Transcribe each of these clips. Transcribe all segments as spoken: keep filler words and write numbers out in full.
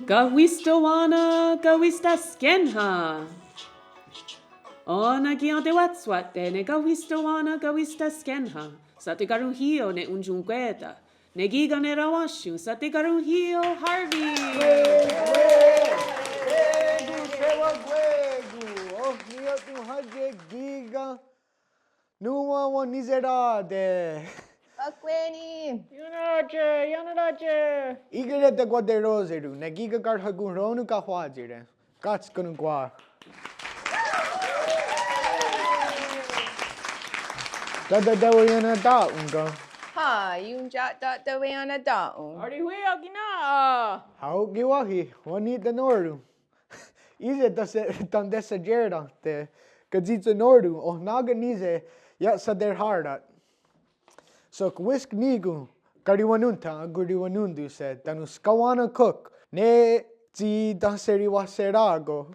Kahwistowá:nen kawistaskénha. Ó:nen ki' entewatswà:te ne kahwistowá:nen kawistaskénha. Satekaronhí:io ne ontionkwè:ta. Ne kí:ken ne Rawáhsio, satekaronhí:io Harvey. Kwé:kon, kwé:kon, sewakwé:kon. Oh ní:ioht nonhá꞉ye kí:ken. Nòn:wa wenhniserá:te. Akkwé:ni. Ionerá:te, ionerá:te. Í:kehre tekwateró:seron, ne kí:ken karhakonhró:non kahwá:tsire. Kátskon onkwáh. Tatateweiennatá:ton ken? Hen, iontia'tatateweiennatá:ton. Arihwí:io ki' nà:'a. Hao' ki' wáhi, wenhni'tenó:ron. Í:se tentesatié:ren ne katsi'tshenó:ron oh nà:'a ken í:se iahsaterhá:rat. Sok wísk níkon karihwanón:tha, karihwanón:tonhse' tánon skawén:nako ne tsi tahserihwahserá:ko.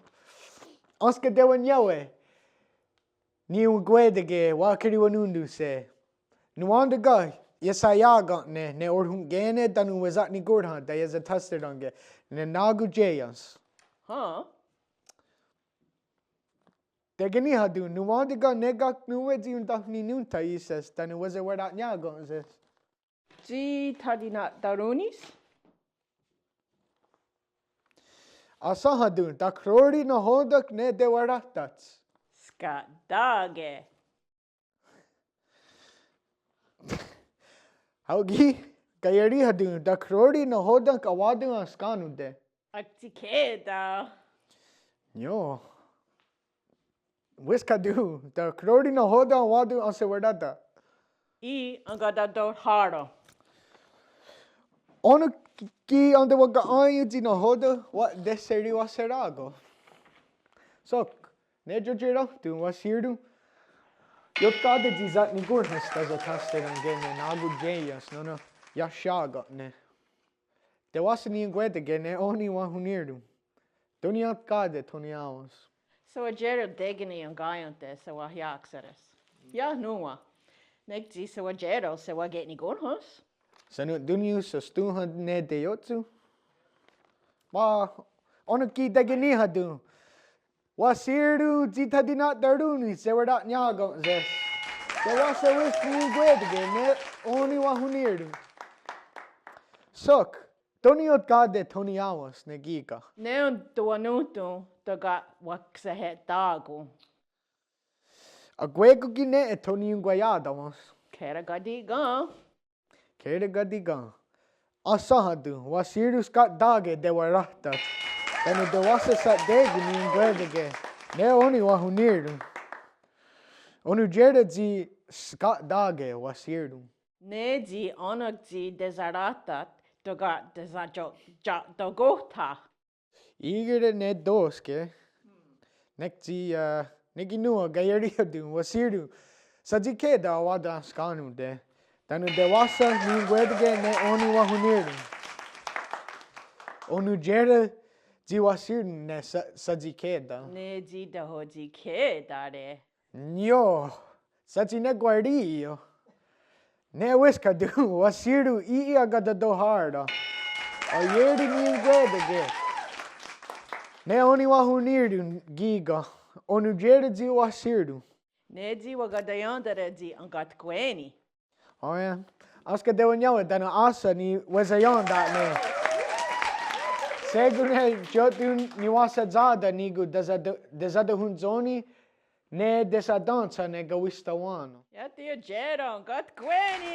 Énska tewenniáwe ne onkwè:take wahakerihwanón:tonhse'. Nonwén:ton ken iesaià:ken'ne' ne ohrhon'kè:ne' tánon wesatnikónhrhen' taiasathahserá:ke ne nà:kon tsi í:iens. Hen. Tekeníhaton, nonwén:ton ken ne ká:ti' nòn:we tsi iontahninón:tha í:se's tánon wesewara'nià:ken'se's. Tsi thatina'tarón:nis. Ahsénhaton, takhró:ri nahò:ten ne tewaráhtats. Ska'tà:ke. Hao' ki', kaieríhaton, takhró:ri nahò:ten enwá:ton enskennón:te'. Aktsikhè:ta. Nió'. Wískhaton, takhró:ri nahò:ten enwá:ton ensewaráhta'. Í:, enkatatohrhá:ren. Ó:nen ki' entewaka'á:ien' tsi nahò:ten wa'tehserihwahserá:ko'. Sok, ne tiotirón:ton wahsí:ron. Iotká:te tsi satnikónhrhen' taiasathahserá:ke ne nà:kon tsi í:iens nó:nen iahsià:ken'ne'. Tewáhsen niionkwè:take ne ò:ni' wahonnì:ron'. Tó: niiótka'te' tho niiá:wens. Sewatié:ren' tékeni enkáiente' sewahiákseres. Iah nòn:wa. Nek tsi sewatié:ren' sewake'nikónhrhen'. Sennón:ton niió:sas tón:ha ne teiótson. Wá:, ó:nen ki' tekeníhaton. Wahsí:ron' tsi thatina'tarón:ni sewahra'nià:ken'se's. Tewáhsen wísk niionkwè:take ne ò:ni' wahonnì:ron'. Sok, tó: niiótka'te' tho niiá:wens ne kí:ken. Ne entewanohton tóka' waksahe'tá:kon. Akwé:kon ki' ne tho niionkwaia'tá:wens. Khé:rakati' ken. Khé:rakati' ken. Ahsénhaton, wahsí:ron' ska'tà:ke tewaráhtats. Tánon tewáhsen sa'té:kon niionkwè:take ne ò:ni' wahonnì:ron'. Onontié:ren' tsi ska'tà:ke wahsí:ron'. Ne tsi ó:nen tsi tesaráhtat tóka' tesatia'takò:tha. Í:kehre' ne tó:ske. Nek tsi, ah, ne ki' nòn:wa kaieríhaton wahsí:ron'. Satsikhè:ta enwá:ton enskennón:te'. Tánon tewáhsen niionkwè:take ne ò:ni' wahonnì:ron'. Onontié:ren' tsi wahsí:ron' ne sa-, satsikhè:ta. Ne tsi tehotsikhè:tare'. Nió:, satsinekwarií:io. Ne wískhaton wahsí:ron' í:'i akatatohrhá:ren'. Aié:ri niionkwè:take ne ò:ni' wahonnì:ron' kí:ken. Onontié:ren' tsi wahsí:ron'. Ne tsi wakataiéntare' tsi enkatkwé:ni. Ó:ia, énska tewenniáwe tánon áhsen niwesaién:ta'ne'. Shé:kon ne tió'ten niwáhsen tsá:ta níkon tesat-, tesatahontsó:ni ne tesatén:tha ne kawistawá:nen. Iah teiotié:ren' enkatkwé:ni.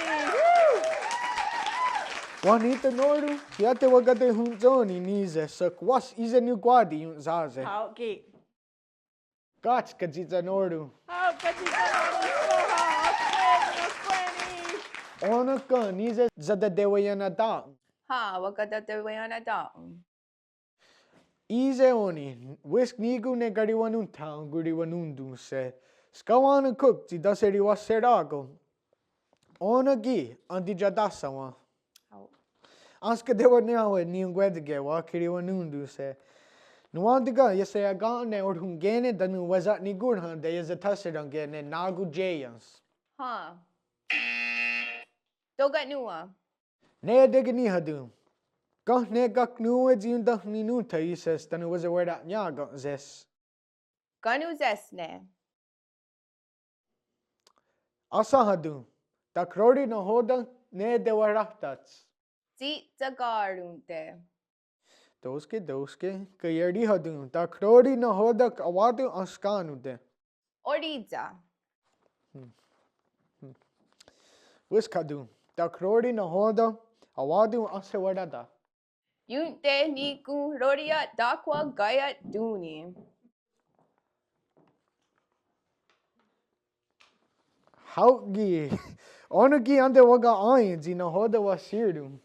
Wenhni'tenó:ron', iah tewakatahontsó:ni ní:se, sok wáhsen í:se nonkwá:ti ionsá:se'. Hao' ki'. Kats katsi'tshenó:ron'. Hao' katsi'tshenó:ron', skó:ha, enkatkwé:ni, enkatkwé:ni. Ó:nen ken ní:se satateweiennatá:ton. Hen, wakatateweiennatá:ton. Í:se ò:ni', wísk níkon ne karihwanón:tha, karihwanón:tonhse'. Skawé:nako tsi tahserihwahserá:ko'. Ó:nen ki' entiia'táhsawen'. Énska tewenniáwe niionkwè:take wahakerihwanón:tonhse'. Nonwén:ton ken iesaia'kèn:'en ne ohrhon'kè:ne' tánon wesatnikónhrhen' taiasathahserá:ke ne nà:kon tsi í:iens. Hen. Tóka' nòn:wa. Ne tekeníhaton. Ken ne káknonwe' tsi iontahninòn:tha' í:se's tánon wesewara'nià:ken'se's? Kanonhsésne. Ahsénhaton, takhró:ri nahò:ten ne tewaráhtats. Tsi tsaká:ronte. Tó:ske, tó:ske, kaieriháton, takhró:ri nahò:ten a:wá:ton ahskà:nonte. Orì:tsa. Wískhaton, takhró:ri nahò:ten a:wá:ton ahsewaráhta. Iontenikonhró:ri ia'tákhwa kaia'tón:ni. Háo' ki'. Ó:nen ki' én:ten waka'á:ien' tsi nahò:ten wahsí:ron.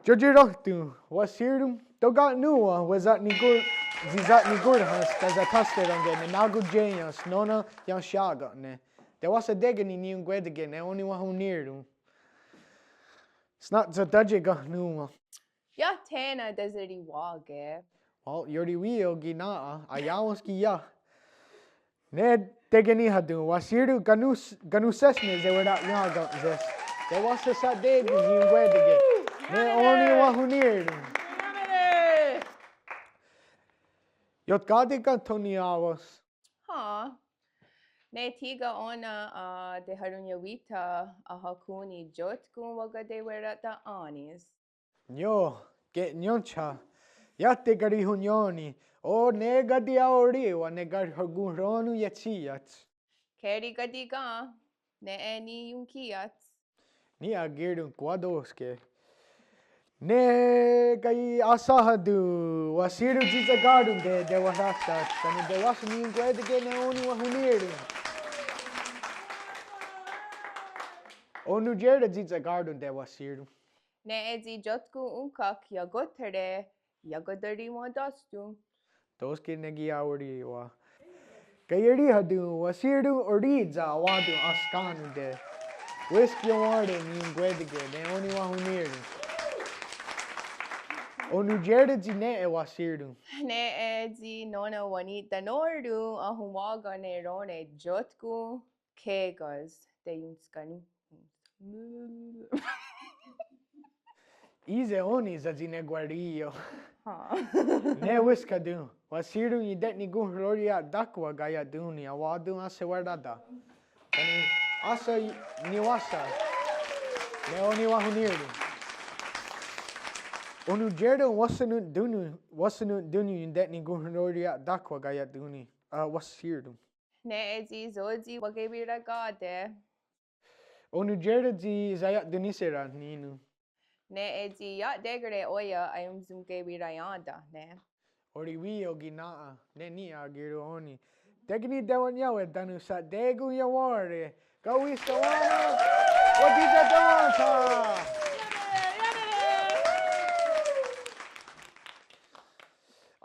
Tiotiróhton, wahsí:ron, tóka' nòn:wa wesa'nikón:ha, tsi sa'nikón:hahs, tsi sa'tahsté:ren' ne nakoié:iens nó:nen iahsià:ken'ne'. Tewáhsen tékeni niionkwè:teke' ne ò:ni' wahonnì:ron'. Snátste tátie' ken nòn:wa. Iah thé:nen teserihwà:ke. Well, iorihwí:io ki' nà:'a, aiá:wens ki' iah. Ne tekeniháton, wahsí:ron, kanonhs-, kanonhsésne sewaráhnia'ken'se's. Tewáhsen sha'té:kon niionkwè:teke' ne ò:ni' wahonnì:ron'. Iotkà:te' ken tho niiá:wens. Hen. Ne thí:ken ó:nen, ah, teharonniawí:tha' ahakón:ni' tiótkon wakatewaráhta' à:nis. Nió, ke' nión:tshia. Iah tekarihonnién:ni', oh, ne káti' aorì:wa ne karhakonhró:non iethí:yats. Keri káti' ken, nè:'e niionkí:yats. Nì:'a kì:ron kwató:ske. Ne kaiahsénhaton, wahsí:ron tsi tsaká:ronte tewaráhtats, tánon tewáhsen niionkwè:teke' ne ò:ni' wahonnì:ron'. Onontié:ren tsi tsaká:ronte wahsí:ron. Nè:'e tsi tiótkon ónhka'k iakóthere' iakatarimwatáhston. Tó:ske ne ki' aorì:wa. Kaieriháton, wahsí:ron orì:tsa a:wá:ton ahskà:nonte. Wísk iawén:re' niionkwè:teke' ne ò:ni' wahonnì:ron'. Onontié:ren tsi nè:'e wahsí:ron. Nè:'e tsi nó:nen wenhni'tenó:ron ahonwá:ken ne ró:ne tiótkon ké:ka's teiontskà:nonhs. Í:se' ò:ni' satsinekwarì:yo. Hen. Ne wískhaton, wahsí:ron iontenikonhró:ri ia'tákhwa kaia'tón:ni a:wá:ton ahsewaráhta'. Tánon áhsen niwáhsen ne ò:ni' wahonnì:ron'. Onontié:ren wahseno'tónnion, wahseno'tónnion iontenikonhró:ri ia'tákhwa kaia'tón:ni, ah, wahsí:ron. Nè:'e tsi sótsi wakewira'ká:te'. Onontié:ren tsi saia'tonhnísera ní:non. Nè:'e tsi ia'tékere' ó:ia' aionsonkewiraién:ta'ne'. Orihwí:io ki' nà:'a, ne nì:'a kì:ron ò:ni'. Tékeni tewenniáwe tánon sha'té:kon iawén:re'. Kawískawá:nen. Wa'titatón:tha'.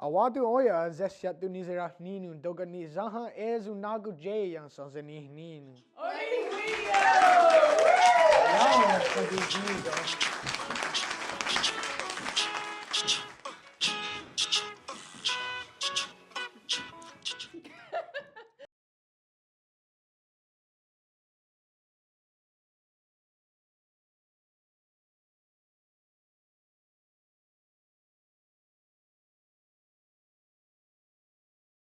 A:wá:ton ó:ia' seshia'tonhniserá:nion tóka' ni' sénha é:so nakoié:ien' sasennihní:non.